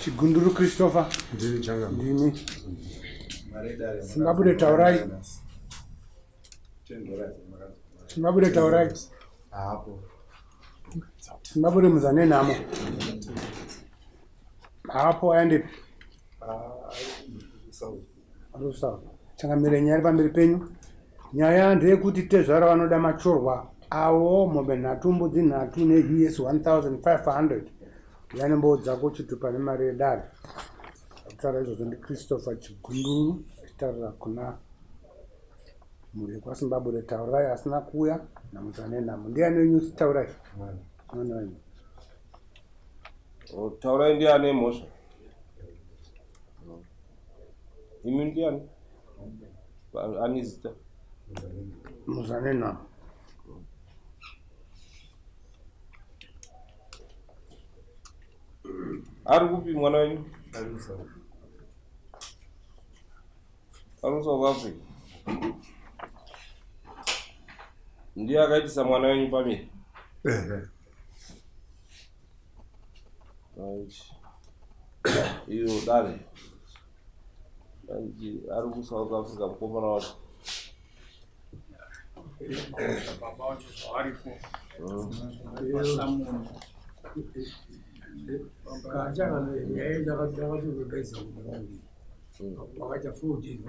Chigunduru Christopher. Ndini changa. Ndini. Zimbabwe taurai. Zimbabwe taurai. Hapo. Zimbabwe muzane namo. Hapo aende. Rusa. Changamire nyaya pamberi penyu. Nyaya ndeyekuti tezvara vanoda machorwa avo mombe nhatu mbudzi nhatu neUS 1500 yanembowo dzako chitupa nemari yedare. Akutaura izvozvo ndiChristopher Chigunduru achitaurira kuna mhuri yekwaSimbabure Taurai asina kuuya naMuzane Nhamo. Ndiani wenyu Taurai? Mwana wenyu. Oh, Taurai ndiye ane mhosva. Imi ndiani? Ani zita? Muzane Nhamo. Ari kupi mwana wenyu? Ari kuSouth Africa. Ndiye akaitisa mwana wenyu pamiri? Ehe. Right. Iyo dare. Anji ari kuSouth Africa mukomana wacho. Baba wacho zvavaripo. Pasamuni. Wakaita 4 days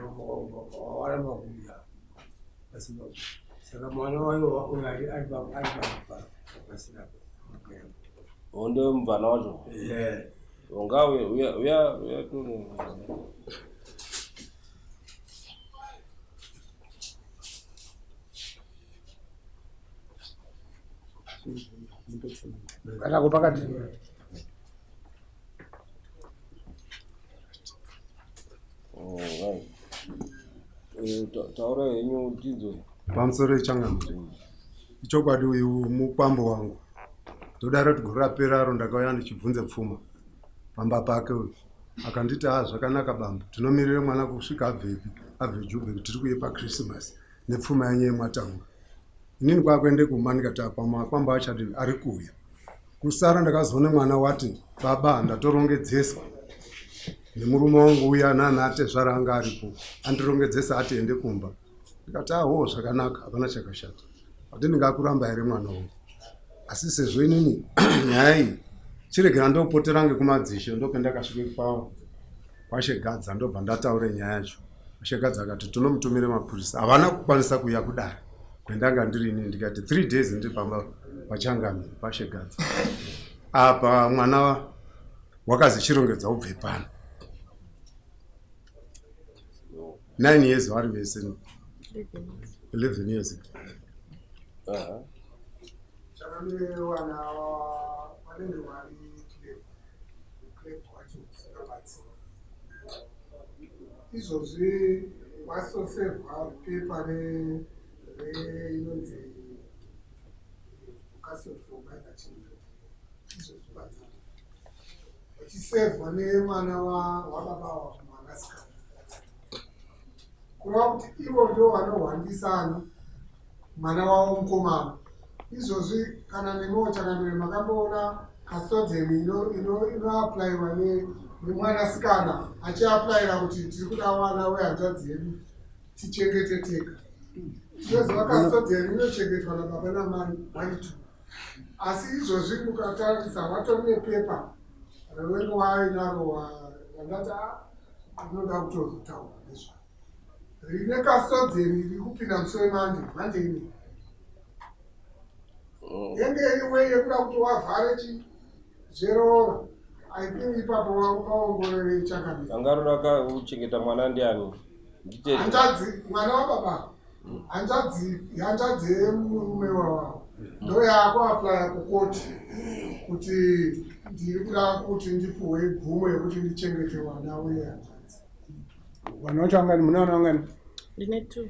waramba kuuya saka mwana wayo uyo ari pasina. Honde mubvana wacho. Ungauye uya uya uya tunu. Kana pakati. Oh, right. Eh, taura henyu tinzwe. Pamusoro yechangamire. Ichokwadi uyu mukwambo wangu. Ndodaro kuti gore raperaro ndakauya ndichibvunze pfuma pamba pake uyu. Akanditi ah zvakanaka bambo tinomirira mwana kusvika abvepi abve Jubek tiri kuye paChristmas nepfuma yenyu yemwataura. Inini kwakuende kumba ndikati apa makwambo achadini ari kuuya. Kusara ndakazoona mwana wati baba ndatorongedzeswa nemurume wangu uya nana atezvara anga aripo andirongedzesa ati ende kumba. Ndikati ahoo zvakanaka hapana chakashata. Ati ndingakuramba here mwana wangu. Asi sezvo inini nyaya iyi chiregera ndopotera ngekumadzishe ndopendakasvike kwawo kwaShegadza ndobva ndataure nyaya yacho. Shegadza akati tinomutumire mapurisa. Havana kukwanisa kuuya kudare kwendanga ndiri ini ndikati 3 days ndiri pamba pachangamire paShegadza. Apa mwana wakazi chirongedza ubve pano. 9 years vari vese 11 years. Chakamire wana vanenge vari clerk wacho usingabatsiri. Izvozvi wasosevha pepa reinonzi custody for minor children. Izvozvi vana vachisevhwa nemwana wababa wavo mwanasikana. Kureva kuti ivo ndo vanohwandisa ani mwana wavo mukomana. Izvozvi kana nemiwo changamire makamboona custodian inoaplayiwa nemwanasikana achiaplayira kuti tiri kuda wana wehanzvadzi yedu tichengete tega. Tinoziva custodian inochengetwa nababa namai 1 2. Asi izvozvi mukatarisa vatori nepepa rewengu waainaro randati rinoda kutozotaura nezvaro. Rine custodian iri kupinda musi weMonday, Monday ine. Yenge iri way yekuda kuti wavhare chi zveroora. I think ipapo waongorere chakamira. Anga roda kuchengeta mwana ndiani? Nditete. Hanzvadzi, mwana wababa. Hanzvadzi, hanzvadzi yemurume wavo. Ndo yaakuaplaya kukoti kuti ndiri kuda kuti ndipuwe bvumo yekuti ndichengete vana wehanzvadzi. Vana vacho vangani? Mune vana vangani? Ndine 2.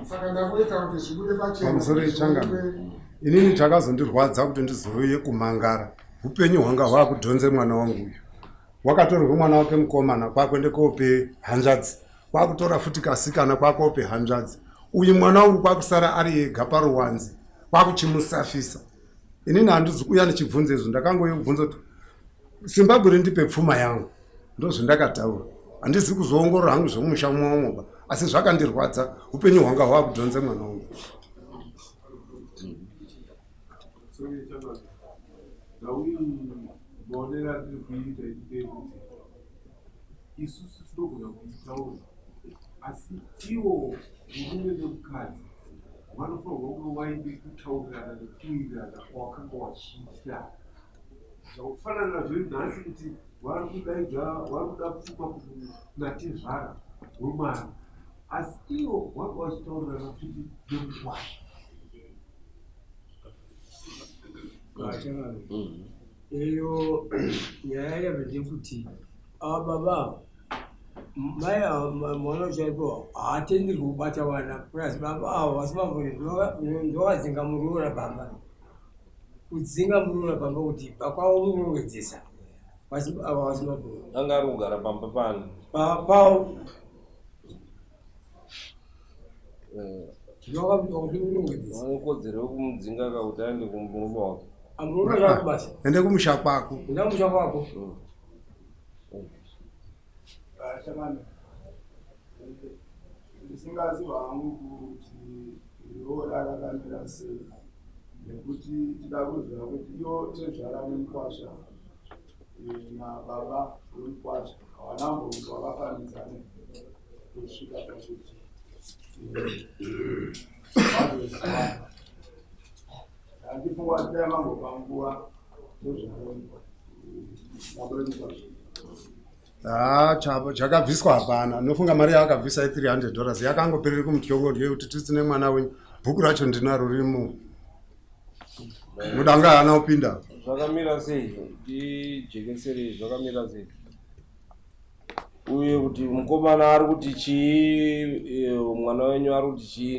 Saka ndakuita kuti zvibude pachena. Pamusoro yechangano. Inini chakazondirwadza kuti ndizouye kumangara. Upenyu hwanga hwakudhonze mwana wangu uyu. Wakatorerwa mwana wake mukomana kwakuende kope hanzvadzi. Kwakutora futi kasikana kwakope hanzvadzi. Uyu mwana wangu kwakusara ari ega paruwanzi. Kwakuchimusafisa. Inini handizi kuuya ndichibvunza izvo ndakangouya kubvunza kuti Zimbabwe rindipe pfuma yangu ndozvandakataura handizi kuzoongorora hangu zvemumusha mwamoba asi zvakandirwadza upenyu hwanga hwakudhonze mwana wangu. Maonero andiri kuita ndeyekuti isusu tinogona kuitaura asi ivo murume nemukadzi vanofanirwa kunge vaine kutaurirana nekuwirirana kwawakanga wachiita. Zvakufanana nazvo nhasi kuti vari kudaidza vari kuda pfuma kunatezvara wemwana asi ivo vanga vachitaurirana futi nemukwasha. Iyo nyaya yavo ndeyekuti ava baba ava mai ava mwana chaipo haatenderwi kubata vana plus baba ava vasimavhuri ndovadzinga muroora pamba kudzinga muroora pamba kuti bva kwavo murongedzesa ava vasimavhuri anga ari kugara pamba pani pavo Vane kodzero yekumudzinga ka kuti aende kumurume wake. Ende kumusha kwako. Enda kumusha kwako. Ndisingaziva hangu kuti roora rakamira sei nekuti tida kuziva kuti iyo tezvara nemukwasha nababa vemukwasha havana mbongo vakafambidzane kusvika pakuti vazoziva handifunga kuti dai mambopa nguva tezvara baba vemukwasha. Haa, chakabviswa hapana. Nofunga mari yaakabvisa i300 dollars yakangopereri kumutyongo ndeyekuti tisine mwana wenyu. Bhuku racho ndinaro ririmo. Mudanga haana kupinda. Zvakamira sei? Tijekeserei zvakamira sei? Uye kuti mukomana ari kuti chii, mwana wenyu ari kuti chii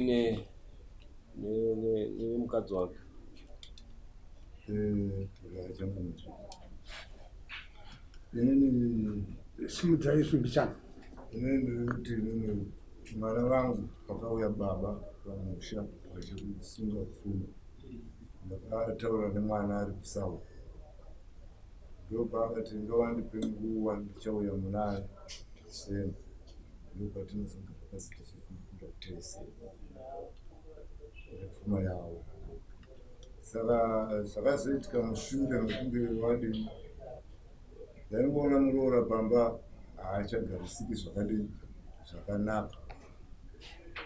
nemukadzi wake? Inini Simudzai mbichana. Inini ndiri kuti inini mwana vangu pakauya baba pamusha vachisunga pfuma, ndakataura nemwana ari kuSouth, ndopaakati ngawandipe nguva ndichauya munaye sena, ndopatinozogara pasi tichikunda tese nepfuma yavo. Saka zvakazoitika mushure mekunge vadini, ndaingoona muroora pamba haachagarisiki zvakadini zvakanaka.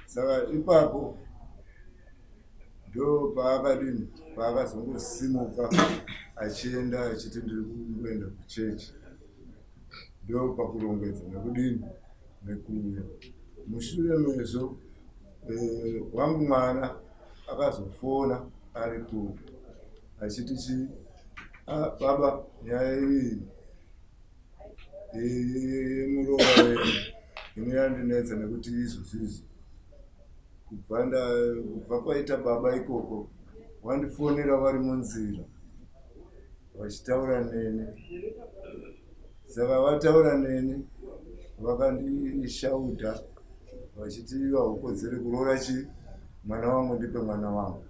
Saka ipapo ndo paakadini paakazongosimuka achienda achiti ndiri kungoenda kuchechi, ndo pakurongedza nekudini nekuuya. Mushure mezvo wangu mwana akazofona ari ku achiti chi baba nyaya iyi yemuroora wenyu ino yandinetsa nekuti izvozvi izvi kubva kwaita baba ikoko wandifonera vari munzira vachitaura neni. Saka vataura neni vakandishauda vachiti iwe haukodzeri kuroora chi mwana wangu, ndipe mwana wangu.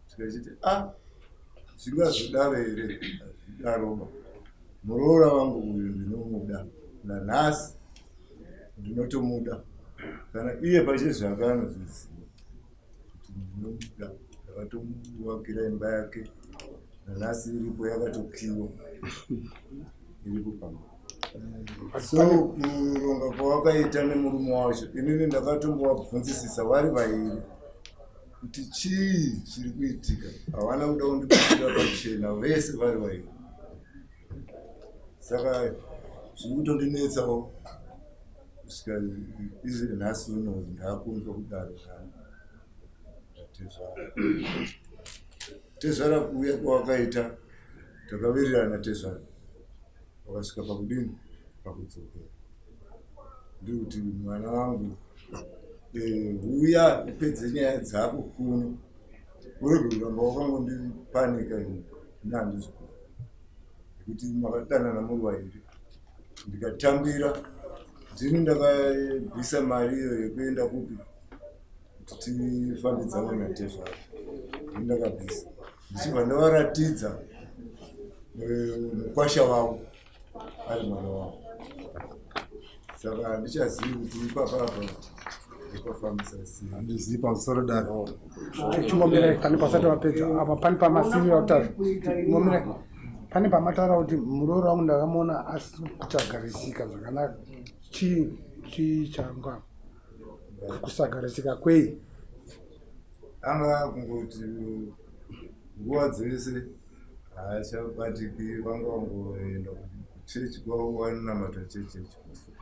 Tikachiti a zvingazodaro here? Hazvidaroba, muroora wangu uyu ndinomuda nanhasi, ndinotomuda kana iye pachezvake anozviziva kuti ndinomuda. Ndakatomuwakira imba yake nanhasi iripo, yakatokiwa iripo pamba. So kuronga kwawakaita nemurume wacho, inini ndakatombovabvunzisisa vari vairi kuti chii chiri kuitika, havana kuda kundibudira pachena vese vari vairi. Saka zviri kutondinetsawo kusvika izvi nhasi uno ndaakunzwa kudaro tezvara. Tezvara kuuya kwawakaita takawirirana, tezvara wakasvika pakudini pakudzokera, ndiri kuti mwana wangu uya upedze nyaya dzako kuno, urege kuramba wakangondipanika ini nandizvikuru nekuti makadanana muri vairi. Ndikatambira ndini ndakabvisa mari iyo yekuenda kupi kuti tifambidzane natezvara, ndini ndakabvisa ndichibva ndavaratidza. Mukwasha wavo ari mwana wavo, saka handichazivi kuti ipapa apa ndipafambisa sei. Handizivi pamusoro dare. Chimbomirai pane pasati vapedza apa, pane pamasirira kutaura. Chimbomirai pane pamataura kuti muroora wangu ndakamuona asi kusagarisika zvakanaka. Chii chii changa kusagarisika kwei? Anga kungoti nguva dzese haachabatiki, vanga vangoenda kuchechi kwavo, vanonamata chechi yechipostori.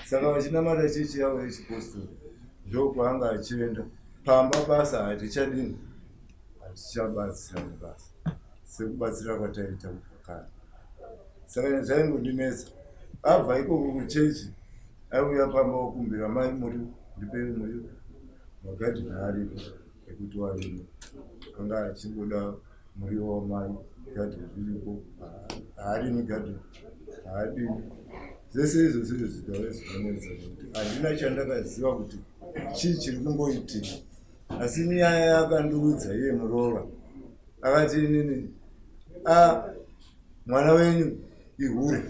Saka vachinamata chechi yavo yechipostori, ndokwaanga achienda. Pamba basa hatichadini, hatichabatsirani basa sekubatsira kwataiita kubva kare. Saka zvaingondinetsa, abva ikoko kuchechi aiuya pamba okumbira mai muriwo, ndipei muriwo. Magadheni aripo ekuti warima, anga achingoda muriwo wamai. Gadheni riripo, haarimi gadheni, haadini zvese izvo. Zviro zvikave zvinonetsa nekuti handina chandakaziva kuti chii chiri kumboitika. Asi nyaya yakandiudza iye muroora, akati inini a mwana wenyu ihure,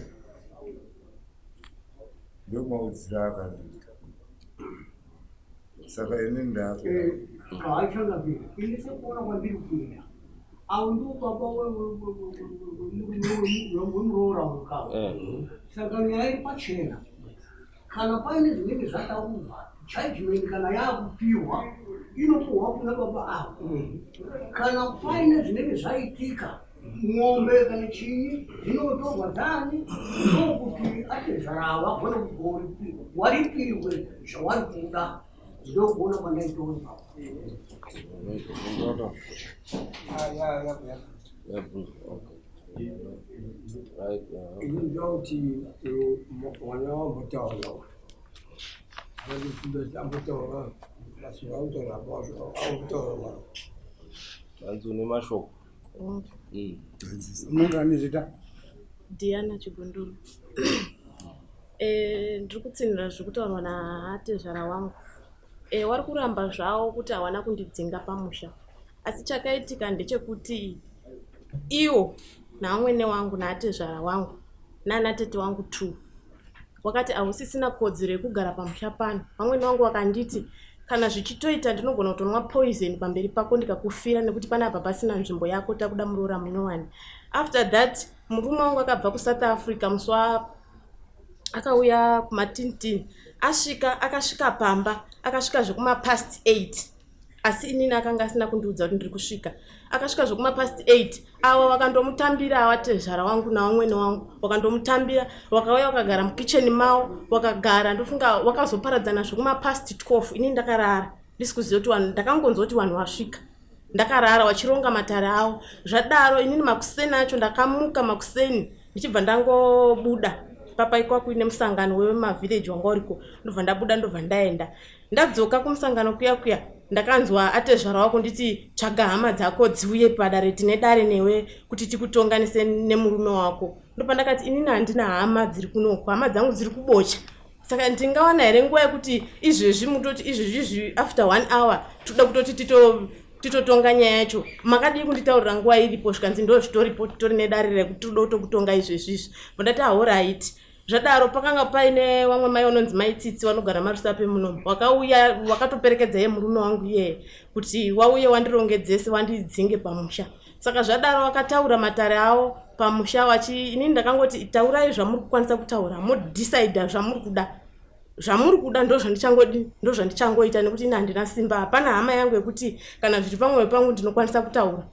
ndomaudzira akandiita. Saka ini ndako Haachangamire, ini sekuona kwandiri kuita, avo ndivo baba wemuroora wekavo. Saka nyaya iri pachena, kana paine zvinenge zvataurwa, judgment kana yakupiwa inopuhwa kuna baba avo. Kana paine zvinenge zvaitika, mombe kana chii dzinotorwa dzani, ndokuti atezvara vagone waripiwe zvavari kuda. Ndokuona kwandaitoona. Ini ndoda kuti mwana wambotaura, ambotaura mashoko akutaura, akutaura. Hanzi une mashoko. Munenge ane zita? Diana Chigunduru. Ndiri kutsinhira zviri kutaurwa naatezvara wangu. Wari kuramba zvavo kuti hawana kundidzinga pamusha, asi chakaitika ndechekuti iwo naamwene wangu naatezvara wangu naanatete wangu two wakati hausisina kodzero yekugara pamusha pano. Vamwene wangu wakanditi kana zvichitoita ndinogona kutonwa poison pamberi pako ndikakufira, nekuti panapa pasina nzvimbo yako, takuda muroora munyowani. After that murume wangu akabva kuSouth Africa musi wa akauya kumatintin asvika, akasvika pamba, akasvika zvekumapast 8, asi inini akanga asina kundiudza kuti ndiri kusvika. Akasvika zvekumapast 8, ava vakandomutambira, ava tezvara wangu navamwene wangu wakandomutambira, wakauya wakagara mukicheni mavo, wakagara. Ndofunga wakazoparadzana zvekumapast 12. Inini ndakarara ndisi kuziva kuti vanhu, ndakangonzwa kuti vanhu vasvika, ndakarara wachironga matare avo. Zvadaro inini makuseni acho ndakamuka makuseni, ndichibva ndangobuda papaikwa kuine musangano wemavhileji wanga uriko, ndobva ndabuda, ndobva ndaenda. Ndadzoka kumusangano kuya kuya, ndakanzwa atezvara wako nditi tsvaga hama dzako dziuye padare, tine dare newe kuti tikutonganise nemurume wako. Ndopandakati inini handina hama dziri kunoku, hama dzangu dziri kuBocha, saka ndingawana here nguva yekuti izvezvi mutoti izvezvi izvi after one hour toda kutoti titotonga nyaya yacho? Makadii kunditaurira nguva iripo? Zvikanzi ndo zvitoripo, titori nedare rekuti toda kutokutonga izvezvi izvi. Ndati alright. Zvadaro pakanga paine vamwe mai vanonzi mai Tsitsi, vanogara maRusape munomu, wakauya wakatoperekedza iye murume wangu iyeye kuti wauye wandirongedzese wandidzinge pamusha. Saka zvadaro vakataura matare avo pamusha wachi, inini ndakangoti taurai zvamuri kukwanisa kutaura, modecida zvamuri kuda, zvamuri kuda ndo zvandichangodi, ndo zvandichangoita, nekuti ini handina simba, hapana hama yangu yekuti kana zviri pamwoyo pangu ndinokwanisa kutaura.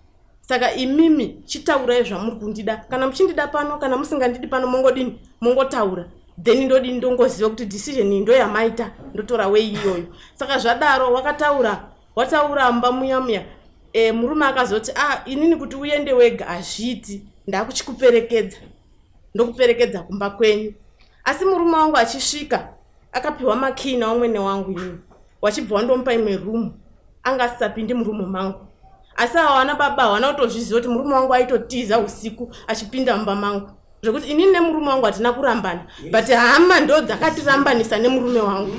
Saka imimi chitaurai zvamuri kundida, kana muchindida pano, kana musingandidi pano, mongodini, mongotaura, then ndodini, ndongoziva kuti decision iyi ndoyamaita, ndotora wei iyoyo. Saka zvadaro wakataura, wataura mumba muya muya. Murume akazoti ah, inini kuti uende wega hazviiti, ndakuchikuperekedza, ndokuperekedza kumba kwenyu. Asi murume wangu achisvika akapiwa makii naumwene wangu inini, wachibva wandomupa imwe rumu, anga asisapindi murumu mangu. Asi ava vana baba havana kutozviziva kuti murume wangu aitotiza usiku achipinda mumba mangu, zvekuti inini nemurume wangu hatina kurambana, but hama ndo dzakatirambanisa nemurume wangu.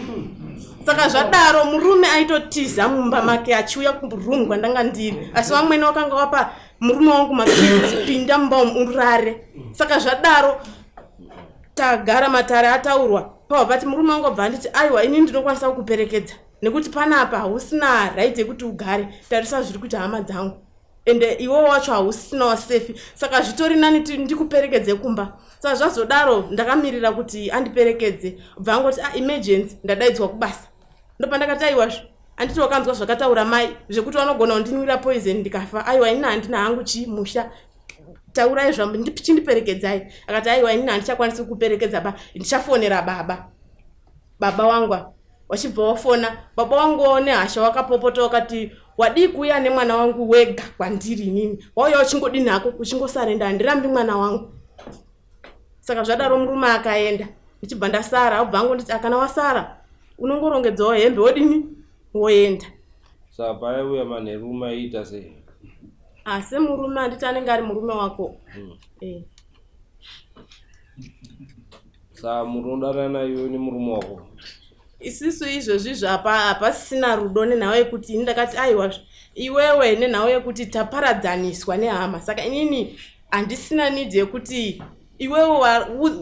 Saka zvadaro murume aitotiza mumba make achiuya kurumu kwandanga ndiri, asi vamwene wakanga wapa murume wangu makuti pinda mumba umu urare. Saka zvadaro tagara matare ataurwa pabva pati murume wangu abva anditi aiwa ini ndinokwanisa kukuperekedza nekuti panapa hausina right yekuti ugare tarisa zviri kuita hama dzangu ende iwe wacho hausinawo safe saka zvitori nani ndikuperekedze kumba saka zvazodaro ndakamirira kuti andiperekedze bva angoti ah, emergency ndadaidzwa kubasa ndopandakati aiwazve anditi wakanzwa zvakataura mai zvekuti vanogona kundinwira poison ndikafa aiwa ini handina hangu chii musha taurai zva chindiperekedzai akati aiwa inini handichakwanisi kukuperekedza ba ndichafonera baba baba wangu wachibva wafona baba wangu nehasha wakapopota wakati wadii kuuya nemwana wangu wega kwandiri inini wauya uchingodini hako uchingosarenda handirambi mwana wangu saka zvadaro murume akaenda ndichibva ndasara abva angonditi akana wasara unongorongedzawo hembe wodini woenda saka paaiuya manheru maiita sei asi murume handiti anenge ari murume wako hmm. eh. Saka munodanana iwe nemurume wako? Isisu izvozvi izvo hapasisina rudo nenhau yekuti ini ndakati aiwa iwewe nenhau yekuti taparadzaniswa nehama saka inini handisina need yekuti iwewe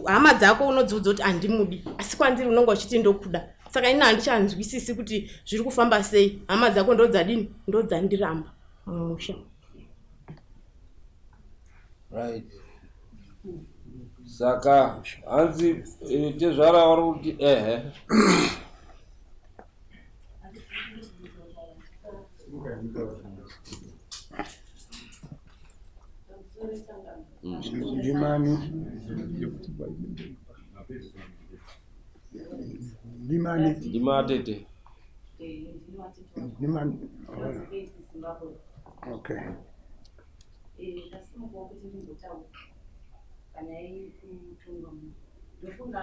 hama dzako unodziudza kuti handimudi asi kwandiri unonga uchiti ndokuda saka ini handichanzwisisi kuti zviri kufamba sei hama dzako ndodzadini ndodzandiramba mumusha right saka hanzi eh, tezvara vari kuti ehe ndimani ndimani ndimatete ndimani okay Ndasimukawo kuti ndimbotaura panyaya yekutongwa muno. Ndofunga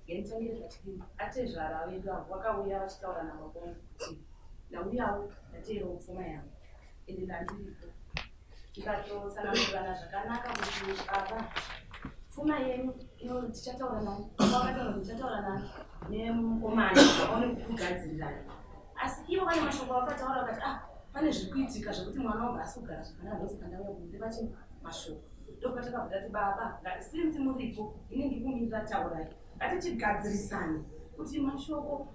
ngenditangire zvachidimbu. Atezvara vedu avo vakauya vachitaura nababa vangu kuti ndauyawo ndateerawo pfuma yangu ende ndandiripo. Tikatotsanangurirana zvakanaka kuti baba pfuma yenyu tichataura nani baba vakataura kuti ndichataura nani nemukomana vaone kukugadzirirani asi ivo vane mashoko avakataura vakati ah pane zviri kuitika zvekuti mwana wangu asi kugara zvakanaka ndosaka ndauya kumureva chi mashoko ndopatakabva tati baba since muripo ini ndikumirira taurai ngatichigadzirisane kuti mashoko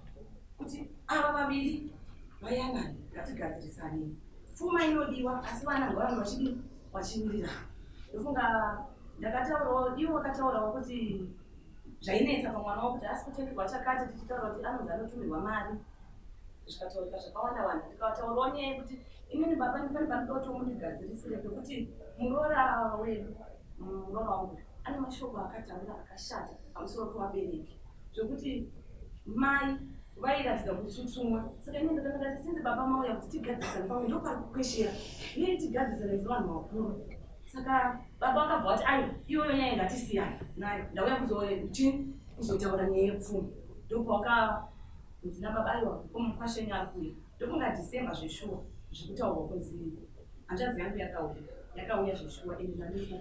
kuti ava vaviri vayanane ngatigadzirisane pfuma inodiwa asi vana ngavanhu vachidii vachiwirira ndofunga ndakataurawo ivo vakataurawo kuti zvainetsa pamwana wavo kuti asi kutengerwa chakati tichitaura kuti anonzi anotumirwa mari zvikataurika zvakawanda wanda tikataurawo nyaya yekuti inini baba pane panoda kuti mundigadzirisire pekuti muroora wedu muroora wangu ane mashoko akataura akashata pamusoro pevabereki zvekuti mai vairatidza kutsutsumwa saka ini ndakanga ndati sinzi baba mauya kuti tigadzirisane pamwe ndopari kukweshera nei tigadzirisane sevanhu vakuru saka Baba vakabva vati aiwa iyoyo nyaya ngatisiyane nayo ndauya kuzochi kuzotaura nyaya yepfuma ndopawakanzi nababa aiwa mukwashenyu ari kuuya ndofunga December zveshuwa zvekutaurwa kunzi hanzvadzi yangu yakauya yakauya zveshuwa ende ndandiri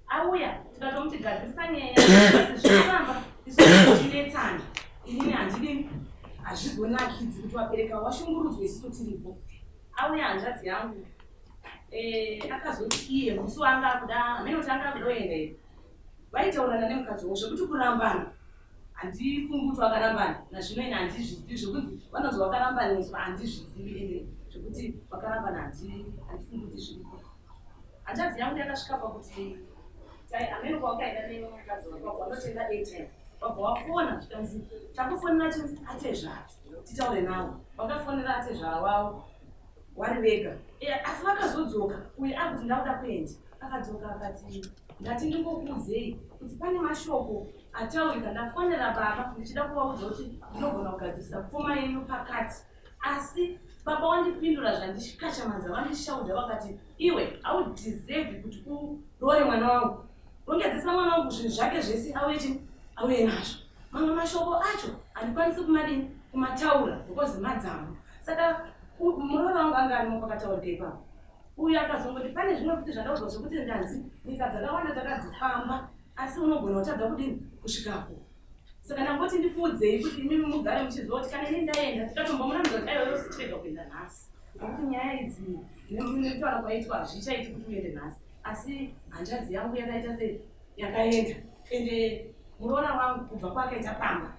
auya tikatomuti gadzirisa nyaya asi zvinoramba isu tinetsana inini handidi hazvizonakidzi kuti vabereka washungurudzwe isusu tiripo auya hanzvadzi yangu Eh, akazoti iye musi waanga akuda hameno kuti anga akuda kuenda here vaitaurana nemukadzi wavo zvekuti kurambana handifungi kuti vakarambana nazvino ine handizvizivi zvekuti vanonzi vakarambaniswa handizvizivi ende zvekuti vakarambana handifungi kuti zviripo hanzvadzi yangu yakasvika pakuti hameno kwawakaenda nemukadzi wako wanotenga airtime vabva wafona zvikanzi takufonera atezvara titaure navo vakafonera atezvara wavo wari vega eh, asi vakazodzoka uyu akuti ndakuda kuenda akadzoka akati ndati ndingokuudzei kuti pane mashoko ataurika ndafonera baba ndichida kuvaudza kuti ndinogona kugadzirisa pfuma yenyu pakati asi baba wandipindura zvandikachamanza vandishaudha vakati iwe audeserve kuti uroore mwana wangu rongedzesa mwana wangu zvinhu zvake zvese auye chi auye nazvo mamwe mashoko acho handikwanisi kumadini kumataura because madzamu saka muroora wangu anga arimo pakataurika ipapo uyu akazongoti pane zvimwe futi zvandaudzwa zvekuti ndanzi nyika dzakawanda takadzifamba asi unogona kutadza kudini kusvikapo saka ndangoti ndikuudzei kuti imimi mugare muchiziva kuti kana ini ndaenda tikatombomuramidza kuti aiwa yositirega kuenda nhasi nekuti nyaya idzi Nekutaura kwaitwa hazvichaiti kuti uende nhasi. Asi hanzvadzi yangu yakaita sei? Yakaenda. Ende muroora wangu kubva kwaakaita pamba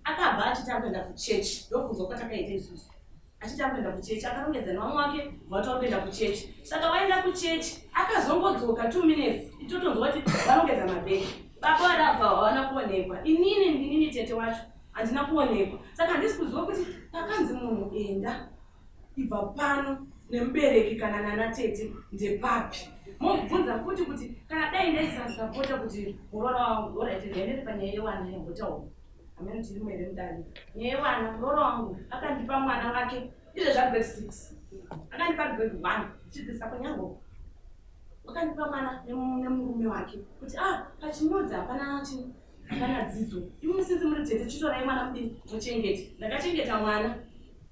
akabva achiti akuenda kuchechi ndokunzwa kwatakaita isusu achiti akuenda kuchechi akarongedza nevamwe wake vati wakuenda kuchechi saka waenda kuchechi akazongodzoka two minutes itotonzwa kuti varongedza mabhegi baba varabva havana kuonekwa inini ndinini tete wacho handina kuonekwa saka handisi kuziva kuti pakanzi munhu enda ibva pano nemubereki kana nana tete ndepapi mobvunza futi kuti kana dai ndaisasapota kuti muroora wangu orit ndaendere panyaya yewana yambotaura hameno tirimo here mudare nyaya yewana muroora wangu akandipa mwana wake izvezvi ari grade six akandipa grade one chidzisa kunyango wakandipa mwana nemurume wake kuti ah pachinyodzi hapana hapana dzidzo imwe sinzi muri tete chitorai mwana mudini muchengete ndakachengeta mwana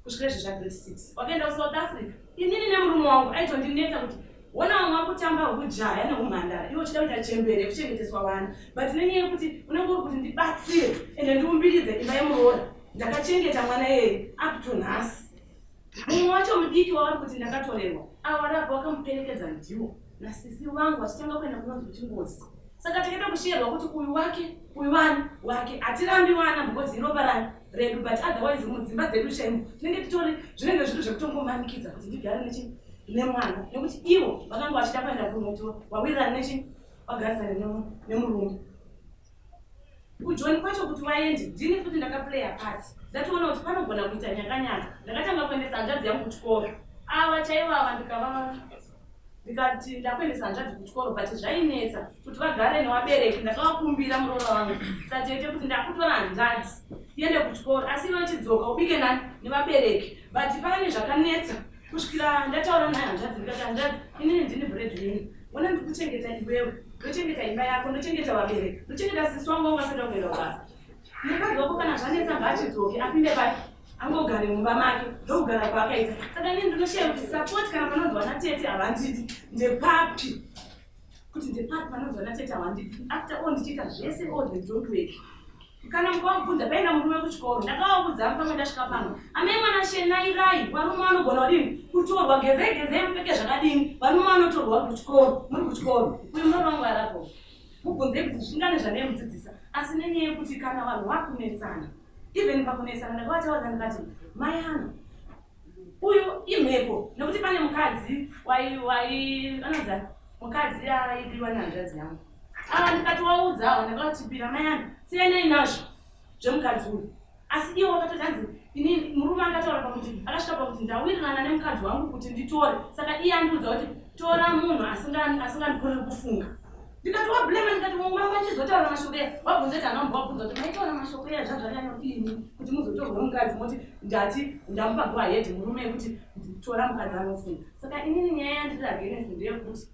kusvikira izvo zvagrade six wakaenda kusouth africa inini nemurume wangu aitondinetsa kuti wona vamwe vakutamba hujaya nehumhandara iwe uchida kuita chembere yekuchengeteswa vana but nenyaya yekuti unenge uri kuti ndibatsire ende ndiumbiridze imba yemuroora ndakachengeta mwana iyeye up to nhasi mumwe wacho mudiki wavari kuti ndakatorerwa awarapo wakamuperekedza ndiwo nasisi vangu vachitanga kuenda kunonzi kuchingozi saka takaita kushiyerwa kuti uyu wake uyu wani wake hatirambi wana because iropa rani redu but otherwise mudzimba dzedu chaimo tinenge titori zvinenge zviri zvekutongomanikidza kuti ndigare nechi nemwana nekuti ivo vakanga vachida kuenda kunoti wawirirana nechi wagarisana nemurume kujoni kwacho kuti waende ndini futi ndakaplaya part ndatoona kuti panogona kuita nyakanyaka ndakatanga kuendesa hanzvadzi yangu kuchikoro ava chaivo ava ndikava ndikati ndakuendesa hanzvadzi kuchikoro but zvainetsa kuti vagare nevabereki ndakavakumbira muroora wangu satete kuti ndakutora hanzvadzi iende kuchikoro asi iwe chidzoka ubike nani nevabereki but pane zvakanetsa kusvikira ndataura naye hanzvadzi ndikati hanzvadzi inini ndini breadwinner ona ndikuchengeta iwewe ndochengeta imba yako ndochengeta vabereki ndochengeta sisi wangu wangu asati kuenda kubasa mukadzi wako kana zvanetsa ngaachidzoke apinde pai angogare mumba make ndokugara kwaakaita saka inini ndinoshiya kuti support kana panonzi vana tete havandidi ndepapi kuti ndepapi panonzi vana tete havandidi after all ndichiita zvese all the don't work kana mukavabvunza paenda murume kuchikoro ndakavaudza pamwe ndasvika pano amai mwana shenairai varume vanogona kudini kutorwa gezei gezei mupfeke zvakadini varume vanotorwa kuchikoro muri kuchikoro uyu muroora wangu arapo mubvunzei kuti zvingane zvandaimudzidzisa asi nenyaya yekuti kana vanhu vakunetsana even pakunetsana ndakavataura ndikati mai ana uyu imhepo nekuti pane mukadzi anonzi mukadzi aidiwa nehanzvadzi yangu ava ndikati waudza ava ndakavatipira mai ana siyanai nazvo zvemukadzi uyu asi iwo wakatoti hanzi ini murume akataura pakuti akasvika pakuti ndawirirana nemukadzi wangu kuti nditore saka iye andiudza kuti tora munhu asingandikoreri kufunga ndikati wablema ndikati mama achizotaura mashoko eya wabvunza kuti hana wabvunza kuti maitaura mashoko eya zvazvanyanyodini kuti muzotorwa mukadzi moti ndati ndamupa go ahead murume yekuti tora mukadzi anofunga saka inini nyaya yandiri against ndeyekuti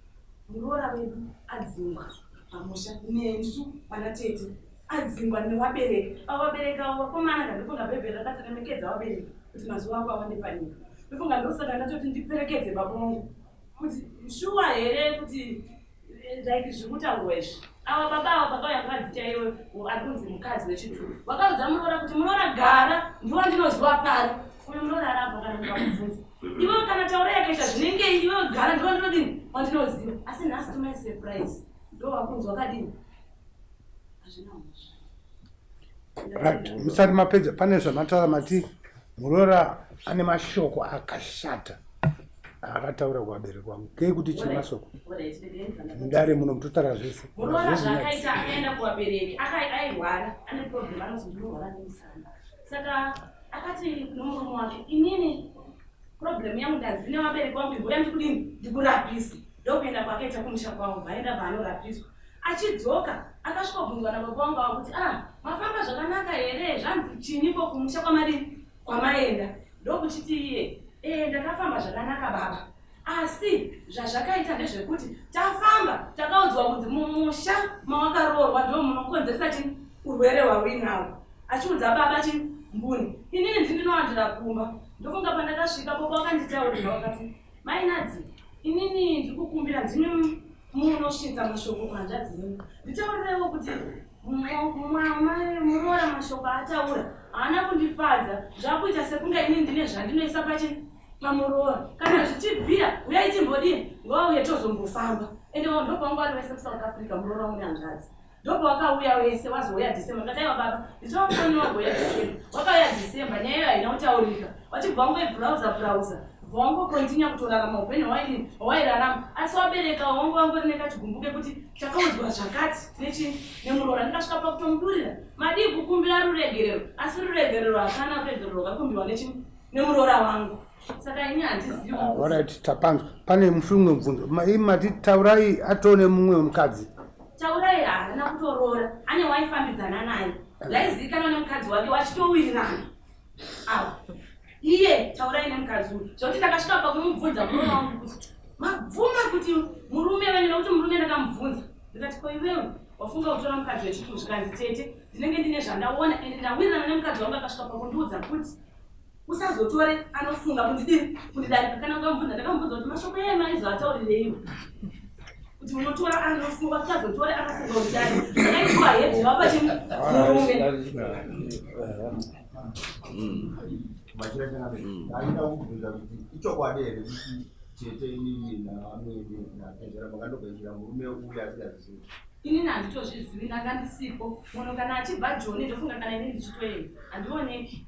muroora wedu adzingwa pamusha nesu vana tete adzingwa nevabereki avo vabereki avo vakomana ndandofunga bhaibheri rakatoremekedza vabereki kuti mazuva ako awande panyika ndofunga ndosaka ndatoti ndiperekedze baba vangu kuti shuwa here kuti like zviri kutaurwa izvi ava baba ava pakauya mukadzi chaiwe ari kunzi mukadzi wechituru vakaudza muroora kuti muroora gara ndiwo ndinoziva pari uyu muroora arapo kana mukamubvunza iwe kana taura yakaita zvinenge iwe gara ndiwo ndinodini wandinoziva asi nhasi to my surprise ndo wakunzi wakadini hazvina mhosva right musati mapedza pane zvamataura mati muroora ane mashoko akashata akataura kuvabereki vangu kei kuti chii mashoko mudare muno mutotaura zvese muroora zvaakaita akaenda kuvabereki airwara ane problem anonzi ndinorwara nemusana saka akati nomurume wake inini problem yangu ndanzi nevabereki vangu imboya ndikudini ndikurapise ndokuenda kwakaita kumusha kwangu vaenda vaanorapiswa achidzoka akasvikobvunzwa nababa vangu ava kuti ah mafamba zvakanaka here zvanzi chinyiko kumusha kwamadini kwamaenda ndokuchiti iye ee ndakafamba zvakanaka baba asi zvazvakaita ndezvekuti tafamba takaudzwa kunzi mumusha mawakaroorwa ndo munokonzeresa chini urwere hwauinawo achiudza baba chini mbuni inini ndi ndinowandira kumba ndofunga pandakasvika baba wakanditaurira wakati mainadzi inini ndiri kukumbira ndini munosvitsa mashoko kuhanzvadzi yenyu nditaurirewo kuti muroora mashoko aataura haana kundifadza zvakuita sekunge inini ndine zvandinoisa pachi Pamuroora kana zvichibvira uyai timbodii ngavauye tozombofamba ende vanhu ndopavanga vari vese musouth africa muroora wangu nehanzvadzi ndopavakauya wese wazouya december ndikati aiwa baba ndichavafonera wagouya december wakauya december nyaya iyo haina kutaurika wachibva wangoibrowser browser bva wangokontinya kutorarama upenyu hwawaidini hwawairarama asi wabereka wangu wangori nekachigumbu kekuti takaudzwa zvakati nechii nemuroora ndikasvika pakutomudurira madii kukumbira ruregerero asi ruregerero hapana ruregerero rwakakumbirwa nechii nemuroora wangu saka ini handizivi ah, orit tapanzwa pane mumwe mubvunzo imi mati taurai atone mumwe mukadzi taurai haana kutoroora ane waifambidzana naye zvaizivikanwa nemukadzi wake wachitowirirana awo iye taurai nemukadzi uyu zvekuti ndakasvika pakumubvunza murume wangu kuti mabvuma kuti murume venyu nekuti murume ndakamubvunza ndikati ko iwewe wafunga kutora mukadzi wechitu zvikanzi tete ndinenge ndine zvandaona ende ndawirirana nemukadzi wangu akasvika pakundiudza kuti usazotore anofunga kundidini kundidarika kana ukamubvunza ndakamubvunza kuti mashoko iye maizoataurireiwo kuti unotora anofunga usazotore anofunga kundidarika saka ikuwa hedhi vapa chimurume ndaida kubvunza kuti ichokwadi here kuti tete inini naamwene natezvara makandogashira murume uya asingazivi Inini handitozvizivi ndanga ndisipo. Munhu kana achibva Joni ndofunga kana ini ndichitoenda handioneki.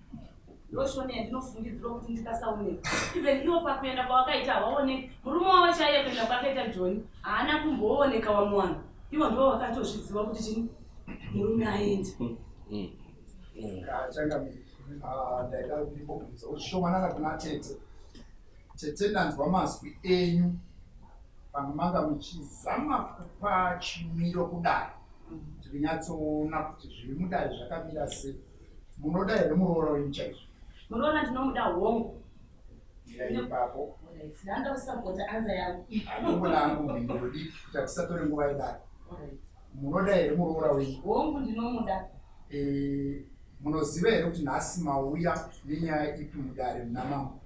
Ndoshona yandinofungidzirwa kuti ndikasaoneka. Even ivo pakuenda kwavakaita havaoneki. Murume wavo chaiye kuenda kwakaita Joni haana kumbooneka wamuwana. Ivo ndivo vakatozviziva kuti chini murume aenda. Changamire, ah, ndaida ndimbobvunza ushomanana kuna tete. Tete ndanzwa mazwi enyu pamwe manga muchizama kupa chimiro kudare tirinyatsoona kuti zviri mudare zvakamira sei munoda here muroora wenyu chaizvo muroora ndinomuda hongu ipapo ndanda kusapota anza yangu andongoda hangu mhinduro diki kuti hatisatore nguva yedare munoda here muroora wenyu hongu ndinomuda eh, munoziva here kuti nhasi mauya nenyaya ipi mudare muna mambo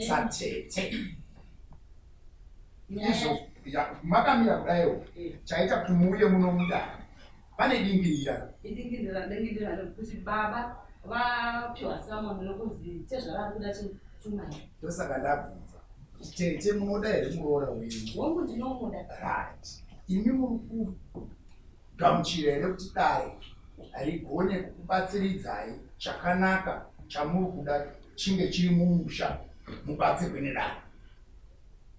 satete izvo makamira kudaiwo eh. chaita kuti muuye muno mudare pane dingindira idingindira dingindira rekuti baba vapiwa samon rekuzi tezvara kuda chipfuma ndosaka ndabvunza tete munoda here muroora wenyu hongu ndinomuda right imi muri kugamuchira here kuti dare rigone kukubatsiridzai chakanaka chamuri kuda chinge chiri mumusha mubatsirwe nedare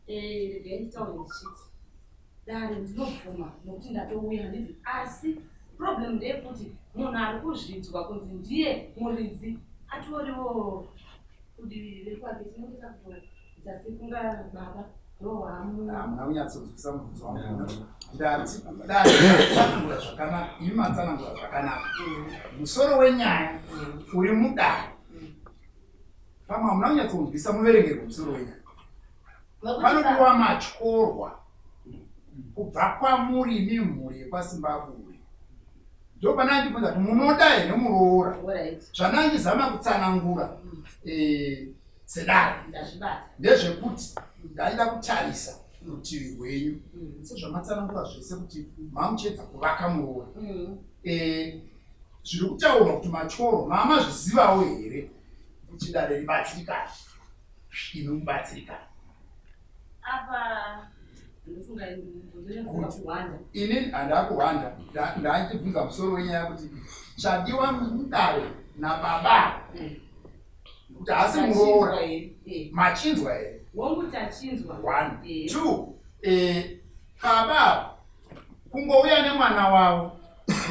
eh, regai nditaure ndichiti dare ndinobvuma nokuti ndatouya handiti asi problem ndeyekuti munhu ari kuzvidzwa kunzi ndiye muridzi atoriwo kudivi rekwake tinenge takutoita sekunga baba hamuna kunyatsonzwisa mubvunzo wangu ndati dare zvakanaka imi matsanangura zvakanaka musoro wenyaya uri mudare pamwe hamuna kunyatsonzwisa muverengerwo musoro wenyaya panodiwa matyorwa kubva kwamuri imi mhuri yekwasimbabuwe ndopanandibvunza kuti munoda here muroora zvanandizama kutsanangura eh, sedare ndezvekuti ndaida kutarisa rutivi rwenyu mm. sezvamatsanangura zvese kuti mamuchiedza kuvaka muroora mm. eh, zviri kutaurwa kuti matyoro mamazvizivawo here kuti dare ribatsirikana imi mubatsirikana apa ini handakuhwanda ndachibvunza musoro wenyaya kuti chadiwa mudare nababa mm. kuti haasi muroora eh. machinzwa here hongu tachinzwa one eh. two eh, baba kungouya nemwana wavo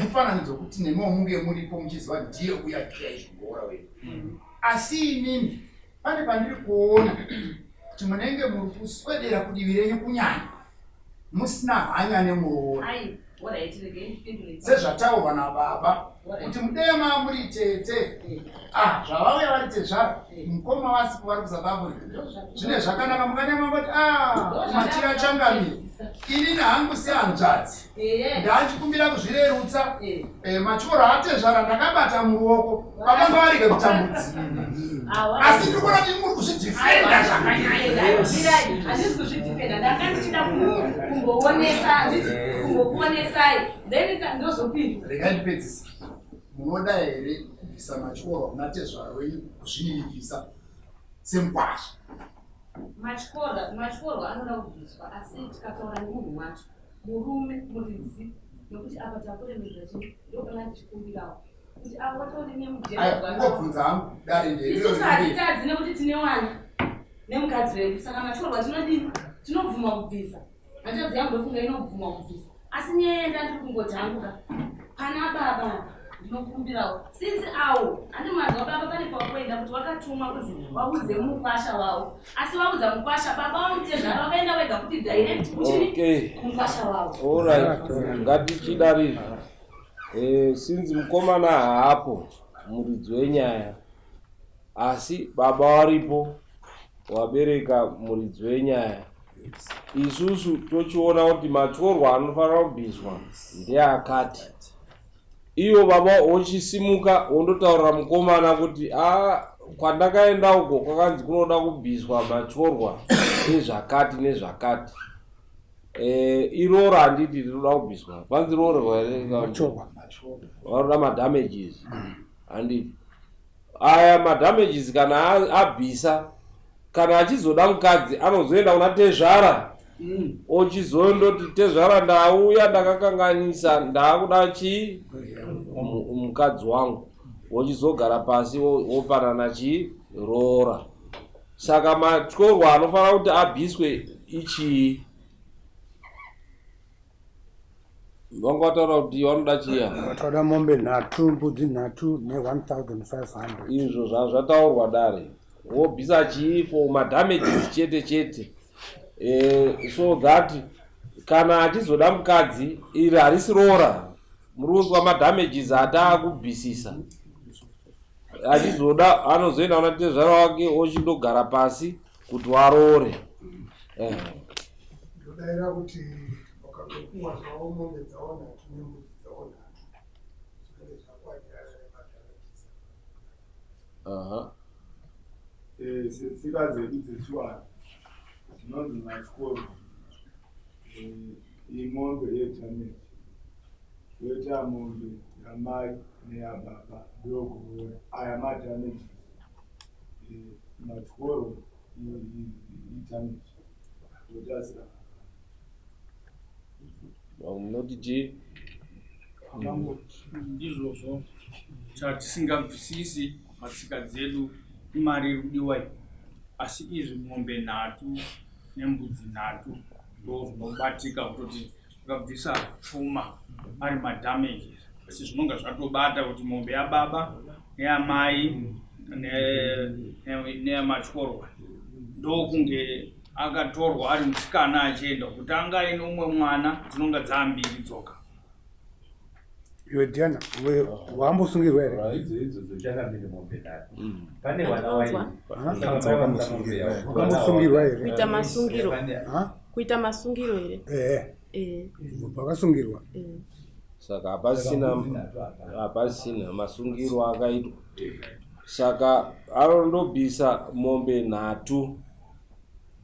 mufananidzo kuti nemiwo munge muripo muchiziva ndiye uya chaizvo muroora wedu mm. asi inini pane pandiri kuona kuti munenge muri kuswedera kudivi renyu kunyanya musina hanya nemuroora sezvataurwa nababa kuti mudema muri tete eh. ah zvavauya vari tezvara eh. mukoma vasipo vari kusouth africa zvine zvakanaka mukanyama vati ah machira changamire inini hangu sehanzvadzi ndachikumbira kuzvirerutsa eh. Eh, matyoro atezvara ndakabata muruoko baba ngavarege kutambudzika asi ndiri kuona kuti muri kuzvidhifenda zvakanyanya handisi kuzvidhifenda ndanga ndichida kumboonesa handisi kumbokuonesai then ndozopinda regai ndipedzise munoda here kubvisa matyoro kuna tezvara wenyu kuzvininipisa Semukwasha. Matyorwa matyorwa anoda kubviswa asi tikataura nemunhu wacho murume muridzi nekuti apa takuremedza chii ndopanga ndichikumbirawo kuti avo vatori nemujekungobvunza hangu dare ndeisusu hatitadzi nekuti tine wana nemukadzi wedu saka matyorwa tinodini tinobvuma kubvisa Hanzvadzi yangu ndofunga inobvuma kubvisa asi nyaya yenda ndiri kungoti hangu ka pana baba ndinokumbirawo since awo handi mwanzi wababa pane pawakuenda kuti wakatumwa kunzi waudze mukwasha wavo asi waudza mukwasha baba wamutezvara wakaenda wega futi direct kuchini Okay. kumukwasha wavo Alright, ngatichidarira. Eh, since mukomana haapo muridzi wenyaya asi baba waripo wabereka muridzi wenyaya isusu tochiona kuti matyorwa anofanira kubviswa ndeakati ivo baba wochisimuka wondotaurira mukomana kuti a kwandakaenda uko kwakanzi kunoda kubviswa matyorwa ezvakati nezvakati e, iroro handiti rinoda kubviswa panzi roorwa here vanoda madamages handiti aya madamages kana abvisa kana achizoda mukadzi anozoenda kuna tezvara mm. ochizondoti tezvara ndauya ndakakanganisa ndaakuda chii mukadzi wangu wochizogara pasi wopanana chii roora saka matyorwa anofanira kuti abviswe ichii Vanga vataura kuti vanoda chiya. Vatoda mombe nhatu, mbudzi nhatu ne1500. Izvo zvazvataurwa dare. Wobvisa chii for madamages chete chete. Eh, so that kana achizoda mukadzi iri harisi roora. Muri kunzwa madamages ataakubvisisa. Achizoda anozoenda kuna tezvara wake ochindogara pasi kuti waroore. Eh. Ndodaira kuti Vakangopuwa zvavo mombe dzavo nhatu nembudzi dzavo nhatu zvinenge zvakwanirana nemadamages. Aha. Eh, setsika dzedu dzechivanhu dzinonzi matyoro eh, imombe yedamage yoita mombe yamai neyababa ndokuroora aya madamages eh, matyoro idamage yotasira Munoti chii? Mambo, ndizvozvo chatisingabvisisi patsika dzedu imari iri kudiwa iyi asi izvi mombe nhatu nembudzi nhatu ndo zvinobatika kutoti ukabvisa pfuma ari madamages asi zvinonga zvatobata kuti mombe yababa neyamai neyamatyorwa ndokunge akatorwa ari musikana achienda kuti anga aine umwe mwana dzinonga dzaambiri dzoka iwe diana wambosungirwa here idzo idzo dzochakamire mombe nhatu mm. pane vana wakambosungirwa here kuita masungiro kuita masungiro here ehe eh. wakasungirwa eh. saka hapasina hapasina masungiro akaitwa saka anondobvisa mombe nhatu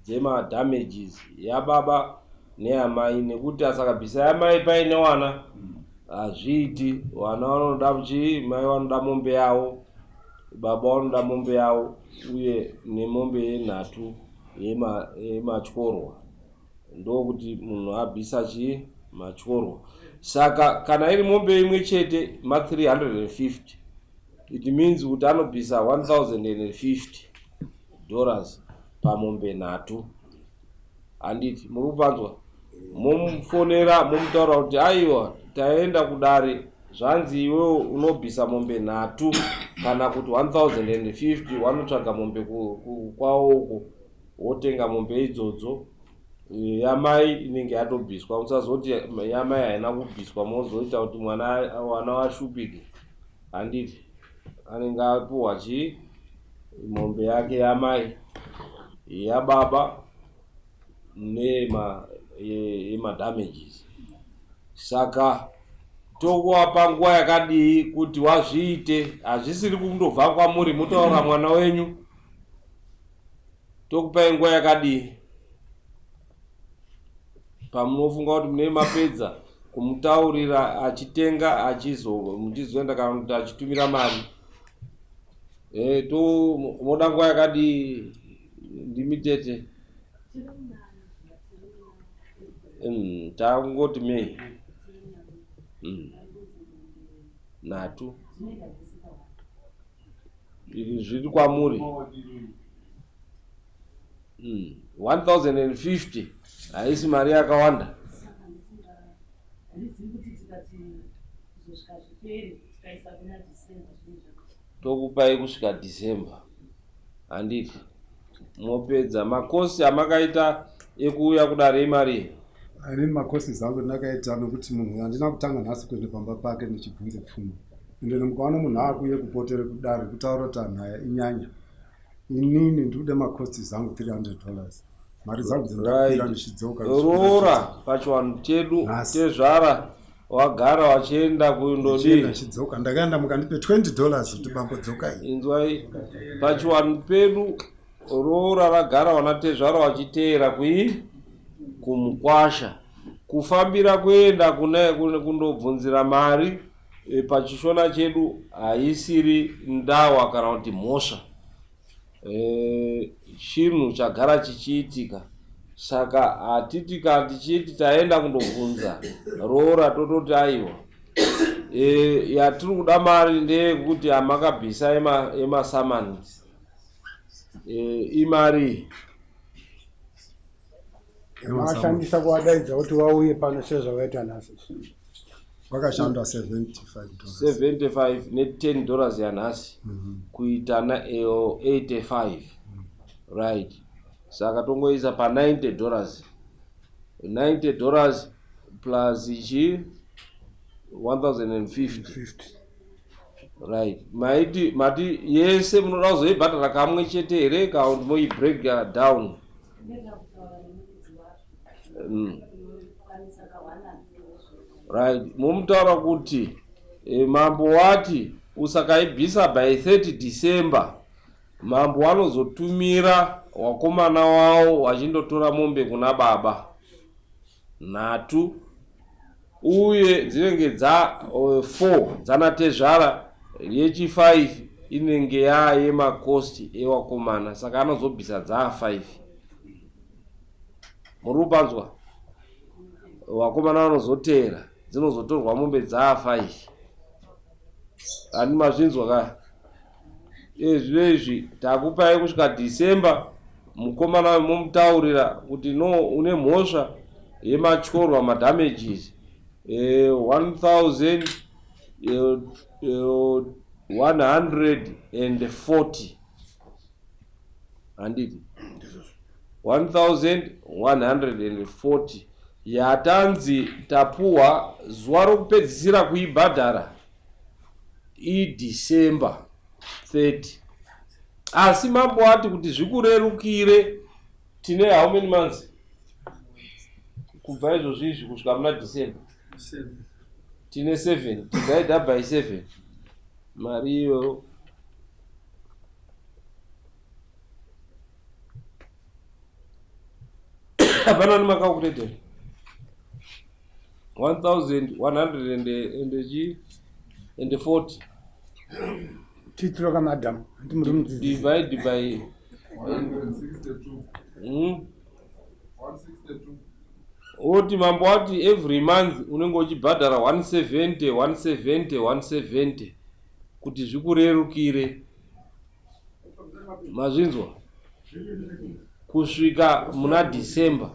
dzemadamages yababa neyamai nekuti asakabvisa yamai paine wana hazviiti wana vanoda chii mai vanoda mombe yavo baba vanoda mombe yavo uye nemombe yenhatu yematyorwa ndokuti munhu abvisa chii matyorwa saka kana iri mombe imwe chete ma 350 it means kuti anobvisa 1050 dollars pamombe nhatu handiti muri kupanzwa momufonera momutaura kuti aiwa taenda kudare zvanzi iwewe unobvisa mombe nhatu kana kuti 1050 wanotsvaga mombe kwawo uko wotenga mombe idzodzo eh, yamai inenge yatobviswa musazoti yamai haina kubviswa mozoita kuti mwana wana washupike handiti anenge apuhwa chii mombe yake yamai yababa neyemadamages saka tokuwapa nguva yakadii kuti wazviite hazvisiri kundobva kwamuri motaura mwana wenyu tokupai nguva yakadii pamunofunga kuti mune mapedza kumutaurira achitenga achizo muchizoenda kana kuti achitumira mari. E, to moda nguva yakadii ndimi tete? Takungoti May. Nhatu. Izvi zviri kwamuri. 1050 haisi mari yakawanda. Tokupai kusvika December. Handiti mopedza makosi amakaita ekuuya kudare imari? Inini makosi zangu ndakaita nokuti munhu handina kutanga nhasi kuenda pamba pake ndichibvunze pfuma. Ende mukaona munhu aakuuye kupotere kudare kutaura kuti anhu aya inyanya. Inini ndikuda makosti zangu 300 dollars. Mari dzangu dzindakwira ndichidzoka. Roora pachivanhu chedu tezvara wagara wachienda kundodii? Ndichidzoka ndakaenda mukandipe 20 dollars kuti bambo dzokai. Inzwai pachivanhu pedu roora ragara wana tezvara wachiteera kui kumukwasha kufambira kuenda kune kundobvunzira mari e, pachishona chedu haisiri ndawa kana kuti mhosva e, chinhu chagara chichiitika saka hatiti kana tichiti taenda kundobvunza roora tototi aiwa e, yatiri kuda mari ndeyekuti amakabvisa emasamans e, imari Makashandisa kuvadaidza kuti vauye pano sezvavaita nhasi. Vakashanda 75 dollars. 75 ne 10 dollars yanhasi mm -hmm. kuita na 85 mm -hmm. Right, saka tongoisa pa 90 dollars, 90 dollars plus chi 1050. Right, maiti mati yese munoda kuzoibhadhara kamwe chete here kana kuti moibreak down? Right, momutaura kuti mambo wati usakaibvisa by 30 December, mambo wanozotumira wakomana wawo wachindotora mombe kuna baba nhatu, uye dzinenge dza 4 dzana tezvara, yechi 5 inenge yaayemakosti ewakomana, saka anozobvisa dzaa 5. Muri kupanzwa? Vakomana vanozoteera, dzinozotorwa mombe dzaa 5. Handi mazvinzwa ka? Ezvino izvi takupai kusvika December. Mukomana momutaurira kuti no, une mhosva yematyorwa madamages 1140, handiti? 1140 yatanzi tapuwa zuva rokupedzisira kuibhadhara idecember 30, asi mambo ati kuti zvikurerukire tine how many months kubva izvozvi izvi kusvika muna December? Tine 7 divide by 7 mari iyoyo. Hapana nemacalculator? 1140 Titiro ka madam, ndi muri mudzidzisi. Divide by 162. 162. Oti mambo wati every month unenge uchibhadhara 170 170 170 kuti zvikurerukire. Mazvinzwa? Kusvika muna December.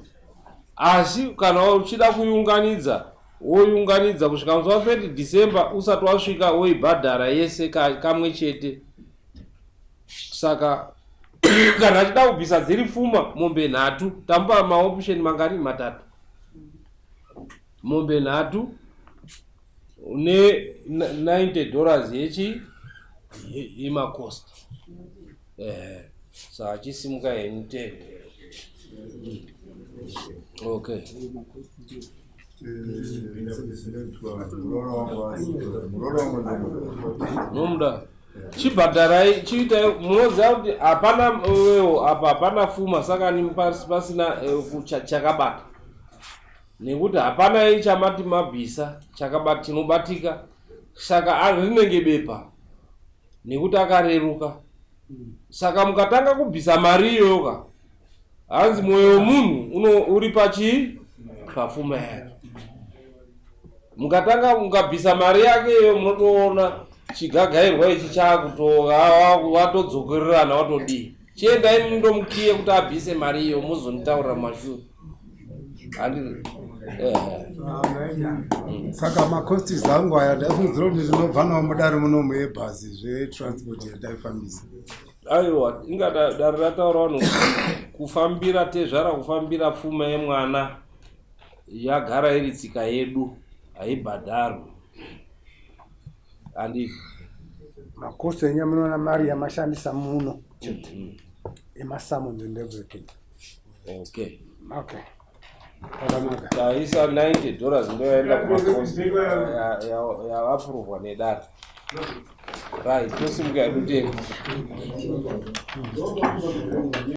Asi kana uchida kuiunganidza, woiunganidza kusvika musi wa 30 December usati wasvika, woibhadhara yese kamwe chete. Saka kana achida kubvisa dziri pfuma mombe nhatu, tamupa maoption mangani? Matatu. Mombe nhatu ne 90 dollars yechi yemacost. Saka chisimuka henyu tete. Okay. Nomuda chibhadharai, chiitai. Munoziva kuti hapana wewo apa, hapana fuma, saka ni pasina chakabata, nekuti hapana chamati mabvisa chakabata chinobatika, saka rinenge bepa. Nekuti akareruka. Saka mukatanga kubvisa mari iyoyo ka, hanzi mwoyo wemunhu uno uri pachii? Pafuma yake. Mukatanga mukabvisa mari yake iyo munotoona chigagairwa ichi chakutoka watodzokererana watodii. Chiendai mundomukiye kuti abvise mari iyo mozonditaurira mumashure. Handiti? Saka macosts angu aya ndaifungidzira kuti ndinobva nawo mudare munomu ebhazi zvetransport yandaifambisa. Aiwa, inga dare rataura vanhu kufambira tezvara kufambira pfuma yemwana yagara iri tsika yedu haibhadharwi. Handiti? Macosts enyu munoona mari yamashandisa muno chete. Emasummons and everything. Okay. Okay. Zvakanaka. Taisa 90 dollars ndoyaenda kumacost yaapprovwa nedare. Right, tosimuka hedu tega.